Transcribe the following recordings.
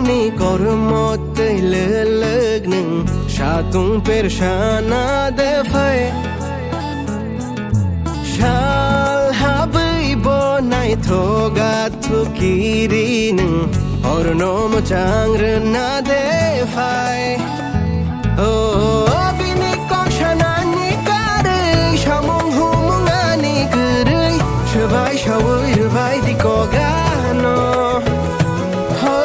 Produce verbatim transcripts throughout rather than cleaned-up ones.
Ni kormo tei lelek nwng satung persana de phai. Sal habwi bo naithoga thukiri nwng horno mwchang rwna de phai. O bini kok sanani karwi samung humung ani kwrwi swbai sawi rwbai di kok ano. Ho,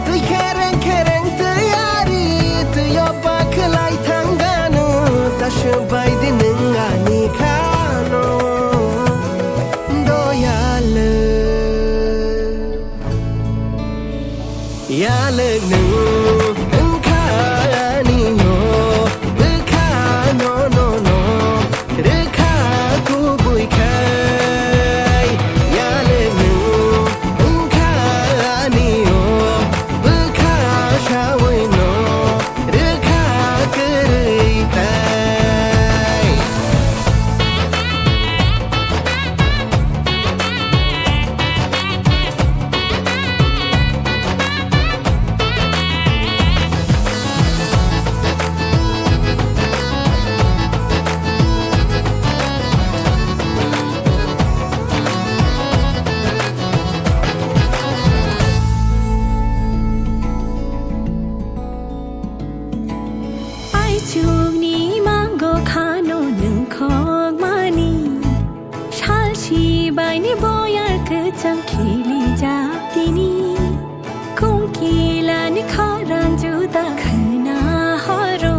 twi khereng khereng twi ari, twi o pakhlai thangano, ta swbai di nwng ani khano. Doyalwk, yalwk nwng wngkha ani o bwkha no, no, no. Rwkha kubui khai, yalwk nwng wngkha ani o bwkha sawi no rwkha kwrwi tai. Aichukni mango khano nwng khokmani. Sal sibaini boyar kwcham khilijak tini. Kungkilani khorang juda khwna horo.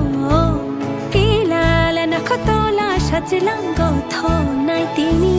Kilalana khotola sachilango thonai tini.